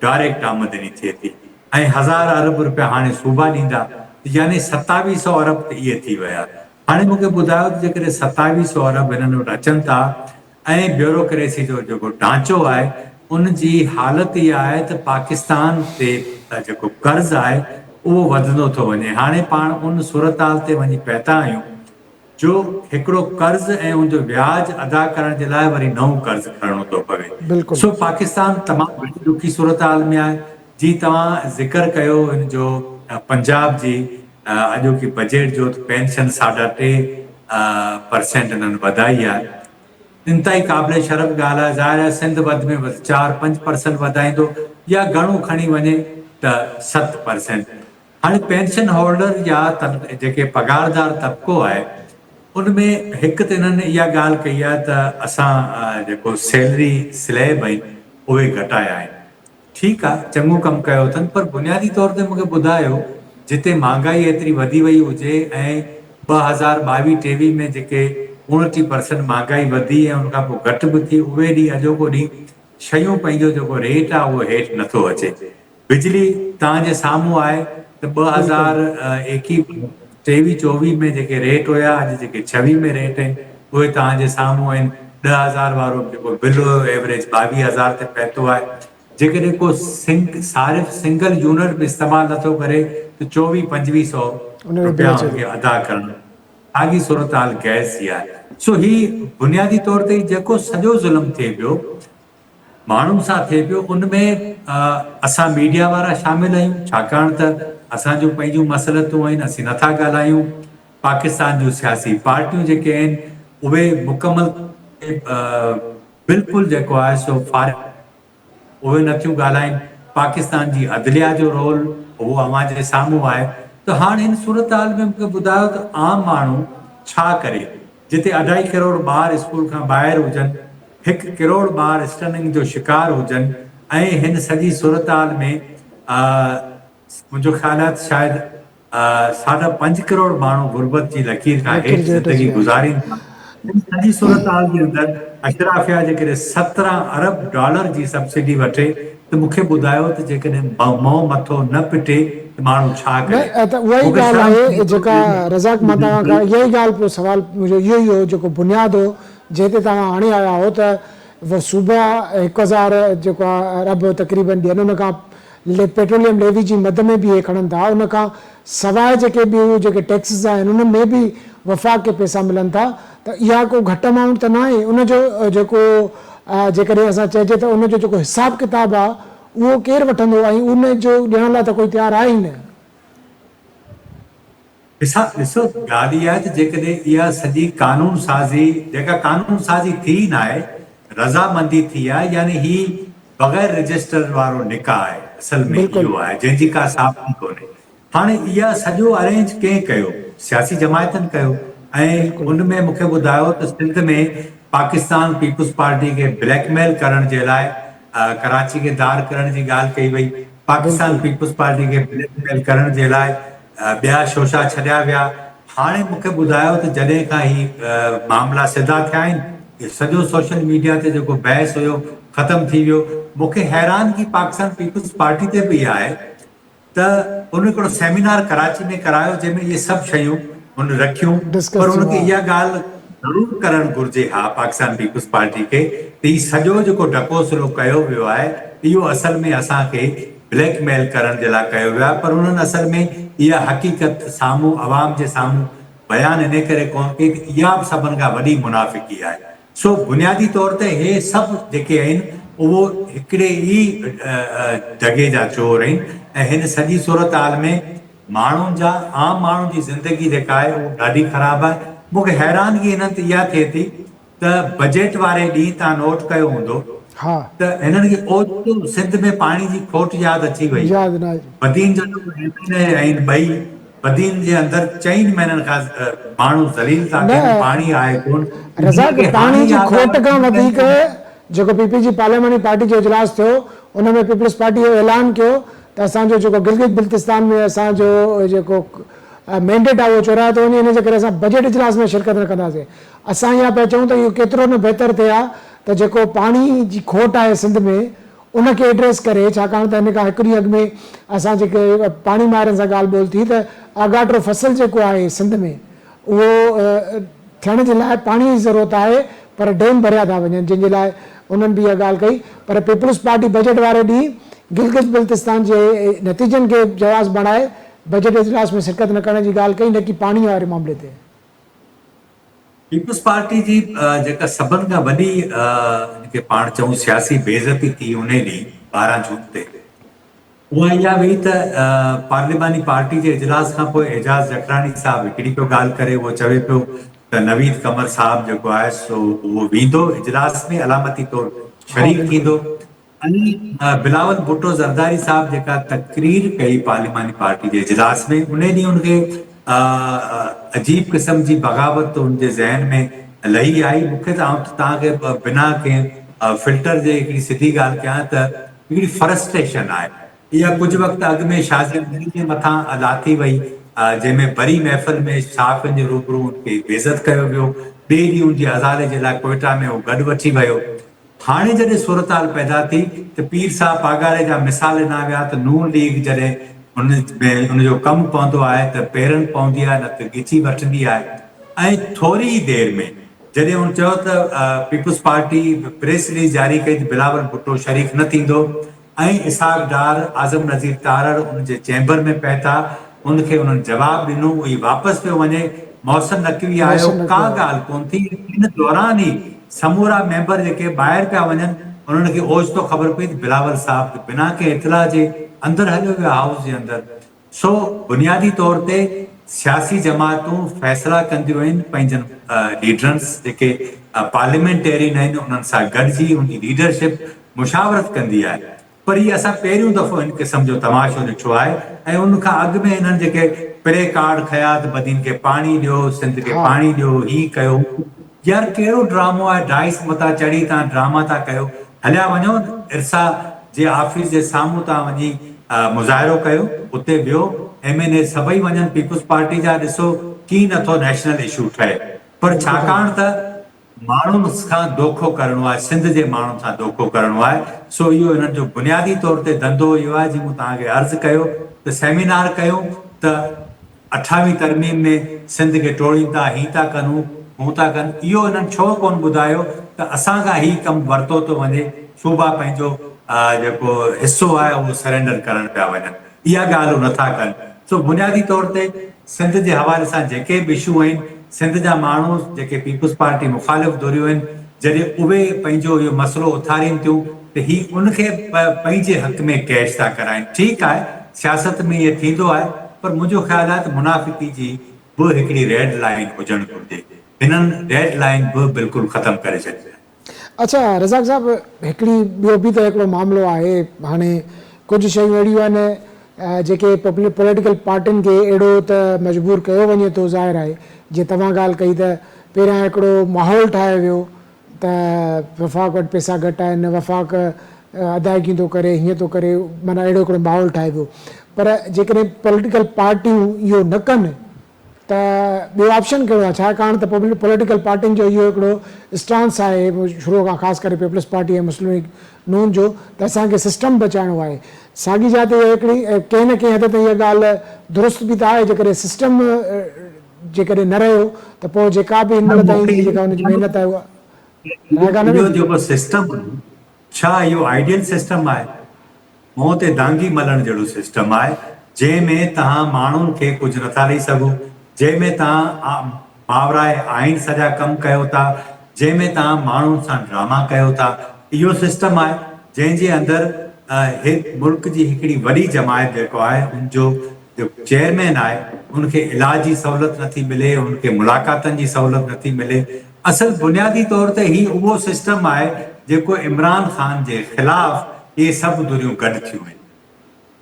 ڊائريڪٽ آمدني ٿئي ٿي ۽ هزار ارب رپيا هاڻي صوبا ڏيندا ته يعني 27 سئو ارب ته اهي ٿي ويا هاڻي مون کي ٻڌايو ته جيڪڏهن 27 سئو ارب هنن وٽ اچن ٿا ۽ بيوروڪريسي جو جيڪو ڍانچو آهي ان جي حالت اها آهي ته پاڪستان تي جيڪو قرض آهي اهو وڌندو ٿو وڃي هاڻي پاڻ ان صورتحال تي وڃي پهتا آهيون جو هڪڙو قرض ۽ ان جو وياج ادا ڪرڻ جي لاء وري نئون قرض کڻڻو ٿو پوي سو پاڪستان تمام گهڻي ڏکي صورتحال ۾ آهي جي توهان ذڪر ڪيو ان جو پنجاب جي اڄوڪي بجيٽ جو ته پينشن ساڍا ٽي پرسينٽ انهن وڌائي آهي. انتهائي قابل شرم ڳالهه آهي. ظاهر آهي سنڌ وڌ ۾ وڌ چار پنج پرسنٽ وڌائيندو يا گهڻو کڻي وڃي ته 7%. هاڻي پينشن هولڊر يا جيڪي پگهاردار طبقو آهي ان ۾ هڪ ته انهن اها ڳالهه ڪئي آهي ته اسان جيڪو سيلري سليب آهن اهي گهٽايا آهن. ٺيڪ آ چڱو ڪم ڪيو اٿن پر بنيادي طور تي مونکي ٻڌايو جتي مھانگائي ايتري وڌي وئي هجي ۽ 2022 23 ۾ جيڪي 29 پرسنٽ مھانگائي وڌي ۽ ان کان پوء گهٽ به ٿي اهي ڏينهن اڄوڪو ڏينهن شيون پنهنجو جيڪو ريٽ آ اهو هيٺ نٿو اچي بجلي توهان جي سامهون آهي ته 2021 23 24 ۾ جيڪي ريٽ هيا اڄ جيڪي 26 ۾ ريٽ آهن اهي توهان جي سامهون آهن 10,000 وارو جيڪو بل هيو ايوريج 22,000 تي پهتو آهي جيڪڏهن ڪو سنگ صارف سنگل يونٽ به استعمال نٿو ڪري ته 24 25 سئو روپيا ان کي ادا ڪرڻ ساڳي صورتحال گئس جي آهي سو هي بنيادي طور تي جيڪو سڄو ظلم ٿئي پيو ماڻهن سان ٿئي پيو ان ۾ اسان ميڊيا وارا شامل آهيون ڇاڪاڻ ته اسان جون پنهنجون مصلحتون آهن اسين نٿا ڳالهايون پاڪستان جون سياسي پارٽيون جيڪي آهن اهي مڪمل بلڪل جيڪو آهي سو فارغ اهي نٿيون ڳالهائين پاڪستان جي عدليا جو رول اهو اوهان جي سامهون آهي ته هاڻ هن صورتحال ۾ مونکي ٻڌايو ته عام ماڻهو ڇا ڪري جتي اڍائي ڪروڙ ٻار اسڪول کان ٻاهر هجن، هڪ ڪروڙ ٻار اسٽننگ جو شڪار هجن ۽ هن سڄي صورتحال ۾ منهنجو خيال آهي ته شايد ساڍا پنج ڪروڙ ماڻهو غربت جي لڪير کان لڪير هيٺ جي هيٺ اچي زندگي ويا آهن. گذارين ٿا. ان سڄي صورتحال جي اندر اشرافيا جيڪڏهن 17 ارب ڊالر جي سبسڊي وٺي ته مون کي ٻڌايو ته جيڪڏهن منهن مٿو نه پٽي ته ماڻهو ڇا ڪري؟ نه ته اها ئي مون کي ڳالهه شرم آهي ٿئي ٿو جيڪا رزاق مان توهان کان اها ئي ڳالهه پيو سوال منهنجو اهو ئي هو جيڪو بنياد هو جنهن تي توهان هاڻي آيا هو ته صوبا 1000 جيڪو آهي ارب تقريبن ڏين ان کان پيٽروليم ليوي جي مد ۾ به اهي کڻن ٿا ان کان سواء جيڪي ٻيون جيڪي ٽيڪسز آهن انهن ۾ به وفاق کي پئسا ملن ٿا ته اها ڪو گهٽ امائونٽ ته ناهي ان جو جيڪو جيڪڏهن اسان چئجي ته ان جو جيڪو حساب ڪتاب آهي اهو ڪير وٺندو ۽ ان جو ڏيڻ لاء ته ڪوئي تيار آهي ئي نه. ڏسو ڳالهه اها آهي ته جيڪڏهن اها سڄي قانون سازي جيڪا قانون سازي ٿي ئي ناهي رضامندي ٿي آهي يعني هي بغير رجسٽر وارو نڪاح آهي اصل ۾ اهو آهي جنهن جي ڪا ثابتي ڪونهي هاڻي اها سڄو ارينج ڪنهن ڪيو سياسي جماعتن ڪيو ۽ ان ۾ مونکي ٻڌايو ته سنڌ ۾ پاڪستان پيپلز پارٽي کي بليڪ ميل ڪرڻ جي لاء ڪراچي کي ڌار ڪرڻ جي ڳالهه ڪئي وئي پاڪستان پيپلز پارٽي کي بليڪ ميل ڪرڻ جي لاء ٻيا شوشا ڇڏيا ويا. هاڻي مون کي ٻڌايو ته جڏهن کان هي معاملا سڌا ٿيا آهن، هي سڄو سوشل ميڊيا تي جيڪو بحث هيو ختم ٿي ويو. مون کي حيرانگي پاڪستان پيپلز پارٽي تي به اها آهي ته ان هڪڙو سيمينار ڪراچي ۾ ڪرايو جنهن ۾ اهي سڀ شيون هن رکيون پر ان کي اها ڳالهه ضرور ڪرڻ گهرجي ها پاڪستان پيپلز پارٽي کي ته هي سڄو جيڪو ڍڪوسلو ڪيو ويو آهي اهو اصل ۾ اسان کي بليڪ ميل ڪرڻ جي لاء ڪيو ويو آهي پر انهن اصل ۾ اها حقيقت سامهون عوام جي سامهون بيان انهي ڪري ڪونه ڪئي ته اها به سڀن کان وڏي منافقي آهي سو بنيادي طور تي هي سڀ جيڪي آهن اهو هڪڙي ئي ڍڳي جا چور آهن ۽ هن سڄي صورتحال ۾ ماڻهن جا عام ماڻهن جي زندگي جيڪا آهي اهو ڏاڍي خراب آهي مون کي حيرانگي هنن تي اها ٿئي ٿي ته بجيٽ واري ڏينهن تان نوٽ ڪيو هوندو ته هنن کي اوچتو سنڌ ۾ پاڻي جي کوٽ ياد اچي وئي. بدين جا جيڪو ايم اين اي آهن ٻئي بدين جي اندر چئن مهينن کان ماڻهو ذليل ٿا ٿين پاڻي آهي ڪون رزاق پاڻي جي کوٽ کان وڌيڪ جيڪو پي پي جي پارلياماني پارٽي جو اجلاس ٿيو ان ۾ پيپلز پارٽي اهو اعلان ڪيو ته اسان جو جيڪو گلگت بلتستان ۾ اسان جو جيڪو مينڊيٽ آهي اهو چورايو ٿو وڃي ان جي ڪري اسان بجيٽ اجلاس ۾ شرڪت نه ڪنداسين اسان اها پيا چئون ته اهو ڪيترو نه بهتر ٿئي ها ته جيڪو پاڻي جي کوٽ آهي سنڌ ۾ ان کي ايڊريس ڪري ڇاڪاڻ ته هن کان هڪ ڏينهن اڳ ۾ اسان جيڪي پاڻي ماهرن سان ڳالهه ٻولهه ٿي ته آڳاٽو فصل جيڪو آهي سنڌ ۾ اهو ٿيڻ جي لاء پاڻي جي ضرورت آهي پر ڊيم ڀريا ٿا وڃن جنهن جي لاء انهن به اها ڳالهه ڪئي پر پيپلز پارٽي بجيٽ واري ڏينهن گلگت بلتستان جي نتيجن کي جواز بڻائي بجيٽ اجلاس ۾ شرڪت نه ڪرڻ جي ڳالهه ڪئي نه ڪي پاڻي واري معاملي تي. پيپلز پارٽي جي جيڪا سڀن کان وڏي ان کي پاڻ چئون سياسي بي عزتي ٿي انهي ڏينهن 12 جون تي اها اها هئي ته پارليماني پارٽي جي اجلاس کان پوء اعجاز جکراڻي صاحب هڪڙي پيو ڳالهه ڪري اهو چوي پيو ته نويد قمر صاحب جيڪو آهي سو اهو ويندو اجلاس ۾ علامتي طور شريڪ ٿيندو ۽ بلاول ڀٽو زرداري صاحب جيڪا تقرير ڪئي پارليماني پارٽي جي اجلاس ۾ انهي ڏينهن ان کي عجيب قسم جي بغاوت ان جي ذهن ۾ لهي آئي مون کي ته آئون ته توهان کي بنا ڪنهن فلٽر جي هڪڙي سڌي ڳالهه ڪيان ته هڪڙي فرسٽريشن آهي اها ڪجهه وقت اڳ ۾ شازيه مري جي مٿان لاٿي وئي جنهن ۾ بري محفل ۾ صحافين جي روبرو ان کي بيعزت ڪيو ويو ٻئي ڏينهن ان جي ازالي جي لاء ڪوئيٽا ۾ هو گڏ وٺي ويو هاڻي جڏهن صورتحال پيدا ٿي ته پير صاحب پاڳاري جا مثال ڏنا ويا ته نون ليگ جڏهن ان ۾ ان جو ڪم پوندو آهي ته پيرن پوندي آهي نه ته ڳچي وٺندي آهي ۽ ٿوري ئي دير ۾ جڏهن هن چيو ته پيپلز پارٽي پريس رليز جاري ڪئي ته بلاول ڀٽو شريڪ نه ٿيندو ۽ اسحاق ڊار، اعظم نذير تارڙ ان جي چيمبر ۾ پهتا، ان کي انهن جواب ڏنو، اهي واپس پيو وڃي، محسن نقوي آيو، ڪا ڳالهه ڪونه ٿي، ان دوران ئي سمورا ميمبر جيڪي ٻاهر پيا وڃن، انهن کي اوچتو خبر پئي ته بلاول صاحب ته بنا ڪنهن اطلاع جي اندر هليو ويو هائوس جي اندر، سو بنيادي طور تي سياسي جماعتون فيصلا ڪنديون آهن پنهنجن ليڊرن جيڪي پارليامينٽيرين آهن انهن سان گڏجي ان جي ليڊرشپ مشاورت ڪندي آهي پر هي اسان پهريون دفعو هن قسم جو تماشو ڏٺو آهي ۽ ان کان اڳ ۾ هنن جيڪي پلي ڪارڊ کنيا ته بدين کي پاڻي ڏيو سنڌ کي پاڻي ڏيو هي ڪيو يار ڪهڙو ڊرامو آهي ڊائس متان چڙهي تان ڊراما ٿا ڪيو هليا وڃو ارسا جي آفيس جي سامهون تان وڃي مظاهرو ڪيو اتي ويو ايم اين اي سڀئي وڃن پيپلز پارٽي جا ڏسو ڪي نٿو نيشنل اشو ٺهي پر ڇاڪاڻ ته. ماڻهن کان دوکو ڪرڻو آهي، سنڌ جي ماڻهن سان دوکو ڪرڻو آهي، سو اهو انهن جو بنيادي طور تي ڌنڌو اهو آهي، جيئن مون توهان کي عرض ڪيو ته سيمينار ڪيون ته اٺاويهين ترميم ۾ سنڌ کي ٽوڙين ٿا، هين ٿا ڪن هون ٿا ڪن، اهو انهن ڇو ڪونه ٻڌايو ته اسان کان هي ڪم ورتو ٿو وڃي، صوبا پنهنجو جيڪو حصو آهي اهو سرينڊر ڪرڻ پيا وڃن، اها ڳالهه هو نٿا ڪن، سو بنيادي طور تي سنڌ جي حوالي سان جيڪي به اشو آهن، سنڌ جا ماڻهو جيڪي پيپلز پارٽي مخالف ڌريون آهن، جڏهن اهي پنهنجو اهو مسئلو اٿارين ٿيون ته هي ان کي پنهنجي حق ۾ ڪيش ٿا ڪرائين. ٺيڪ آهي سياست ۾ ائين ٿيندو آهي پر منهنجو خيال آهي ته منافقي جي به هڪڙي ريڊ لائين هجڻ گهرجي. هنن ريڊ لائين به بلڪل ختم ڪري ڇڏي آهي. اڇا رزاق صاحب هڪڙي ٻيو به ته هڪڙو معاملو آهي هاڻي ڪجهه شيون اهڙيون آهن جيڪي پوليٽيڪل پارٽين کي اهڙو ته مجبور ڪيو وڃي ٿو ظاهر آهي جيئن توهان ڳالهه ڪئي ته پهريان هڪڙو ماحول ٺاهيو ويو ته وفاق وٽ پئسا گهٽ آهن وفاق ادائگيون ٿو ڪري هيئن ٿو ڪري معنيٰ اهڙو هڪڙو ماحول ٺاهيو ويو پر جيڪڏهن پوليٽيڪل پارٽيون اهو نه ڪن ته ٻيو آپشن ڪهڙو آهي ڇاڪاڻ ته پوليٽيڪل پارٽين جو اهو هڪڙو اسٽانس آهي شروع کان خاص ڪري پيپلز پارٽي ۽ مسلم ليگ نون جو ته اسان کي سسٽم بچائڻو آهي ساڳي جاء تي اها هڪڙي ڪنهن نه ڪنهن حد تائين اها ڳالهه درست به ته آهي جيڪڏهن سسٽم جيڪڏهن نه رهيو ته پوء جيڪا به هن مهل تائين جي جيڪا ان جي محنت آهي اها رائگان نه اهو ويندي. جيڪو سسٽم ڇا اهو آئيڊيل سسٽم آهي؟ منهن تي دانگي ملڻ جهڙو سسٽم آهي، جنهن ۾ توهان ماڻهن کي ڪجهه نٿا ڏئي سگهو، جنهن ۾ توهان ماورائي آئين سڄا ڪم ڪيو ٿا، جنهن ۾ توهان ماڻهن سان ڊراما ڪيو ٿا. اهو سسٽم آهي، جنهن جي اندر هي ملڪ جي هڪڙي وڏي جماعت جيڪو آهي ان جو جيڪو چيئرمين آهي ان کي علاج جي سهولت نٿي ملي، ان کي ملاقاتن جي سهولت نٿي ملي. اصل بنيادي طور تي هي اهو سسٽم آهي جيڪو عمران خان جي خلاف اهي سڀ ڌريون گڏ ٿيون آهن.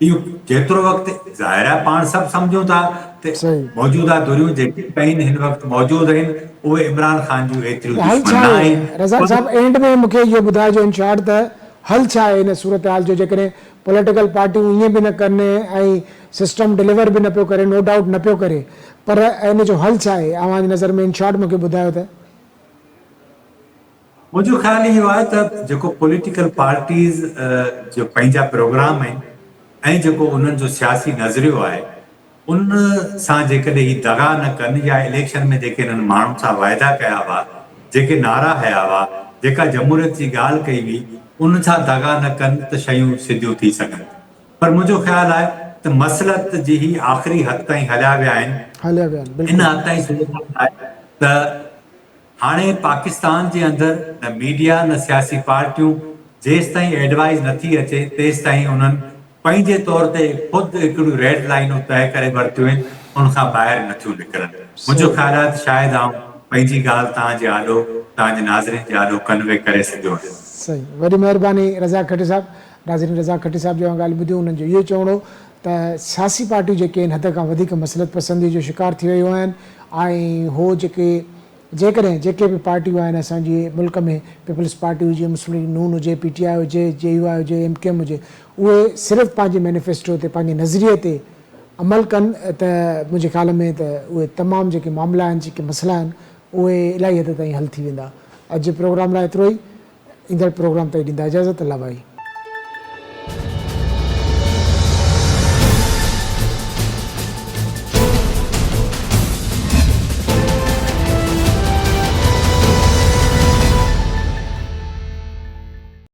اهو جيترو وقت ظاهر آهي پاڻ سڀ سمجهون ٿا ته موجوده ڌريون جيڪي به آهن هن وقت موجود آهن اهي عمران خان جون ايتريون ته حل دشمن ڇا نه آهي؟ آهن رزاق پر صاحب اينڊ ۾ مون کي اهو ٻڌائجو ان شارٽ ته حل ڇا آهي ان صورتحال جو جيڪڏهن پوليٽيڪل پارٽيون ائين به نه ڪن ۽ سسٽم ڊليور به نه پيو ڪري نو ڊائوٽ نه پيو ڪري پر ان جو حل ڇا آهي اوهان جي نظر ۾ ان شارٽ مون کي ٻڌايو ته. منهنجو خيال اهو آهي ته جيڪو پوليٽيڪل پارٽيز جو پنهنجا پروگرام آهن ۽ جيڪو انهن جو سياسي نظريو آهي ان سان جيڪڏهن هي دغا نه ڪن يا اليڪشن ۾ جيڪي انهن ماڻهن سان واعدا ڪيا هئا، جيڪي نعرا هنيا هئا، جيڪا جمهوريت جي ڳالهه ڪئي هئي ان سان دغا نه ڪن ته شيون سڌيون ٿي سگهن ٿيون. پر منهنجو خيال آهي ته مصلحت جي هي آخري حد تائين هليا ويا آهن. هليا ويا آهن ان بلڪل. حد تائين صورتحال آهي ته هاڻي پاڪستان جي اندر نه ميڊيا نه سياسي پارٽيون جيستائين ايڊوائيز نٿي اچي تيستائين انهن پنهنجي طور تي خود هڪڙيون ريڊ لائينون طئي ڪري ورتيون آهن ان کان ٻاهر نٿيون نڪرن. منهنجو خيال آهي ته شايد آئون پنهنجي ڳالهه توهان جي آڏو توهان جي ناظرين جي آڏو ڪنوي ڪري سگهيو آهيان. صحيح وڏي مهرباني رزاق کٽي صاحب. ناظرين رزاق کٽي صاحب جون ڳالهيون ٻڌيون انهن جو اهو چوڻ هو ته سياسي پارٽيون جيڪي آهن حد کان وڌيڪ مصلحت پسندي جو شڪار ٿي ويون آهن ۽ هو جيڪي جيڪڏهن جيڪي به پارٽيون آهن اسان جي ملڪ ۾ پيپلز پارٽي هجي مسلم ليگ نون هجي پي ٽي آء هجي جي يو آء هجي ايم ڪيو ايم هجي اهي صرف پنهنجي مينيفيسٽو تي پنهنجي نظريي تي عمل ڪن ته منهنجي خيال ۾ ته اهي تمام جيڪي معاملا آهن جيڪي مسئلا آهن اهي الاهي حد تائين حل ٿي ويندا اڄ جي پروگرام لاء ايترو ئي ايندڙ پروگرام تائين ڏيندا اجازت الله ڀائي.